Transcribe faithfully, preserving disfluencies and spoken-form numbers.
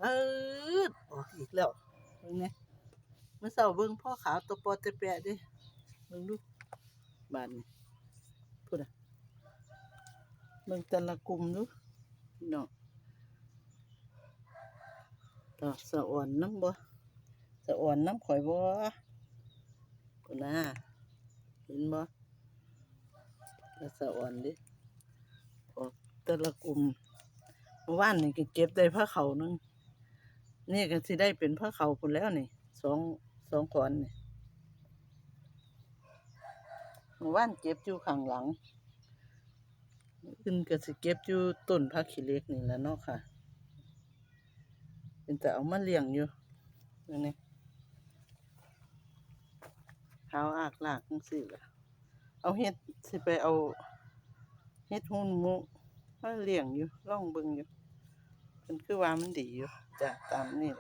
เอิดออกอีกแล้ว เบิ่งแหน่ มื้อเช้าเบิ่งพอขาวตะปอแต่แปะเด้ เบิ่งดู บาดนี้ พุ้นน่ะ เบิ่งแต่ละกลุ่มดู พี่น้อง ตาสะอ่อนนำบ่ สะอ่อนนำข่อยบ่ พุ้นน่ะ เห็นบ่ ตาสะอ่อนเด้ ออกแต่ละกลุ่ม เมื่อวานนี่ก็เก็บได้พาข้าวหนึ่ง นี่ก็สิได้เป็นพาข้าวพุ้นแล้วนี่ สอง สองขอนนี่ เมื่อวานเก็บอยู่ข้างหลัง มื้ออื่นก็สิเก็บอยู่ต้นผักขี้เหล็กนี่แหละเนาะค่ะ เป็นตาเอามาเลี้ยงอยู่ นี่ ขาวอากลากจั่งซี้ล่ะ เอาเห็ด สิไปเอาเห็ดหูหนูมาเลี้ยงอยู่ ลองเบิ่งอยู่ เพิ่นคือว่ามันดีอยู่ จ้ะ ตามนี่ล่ะ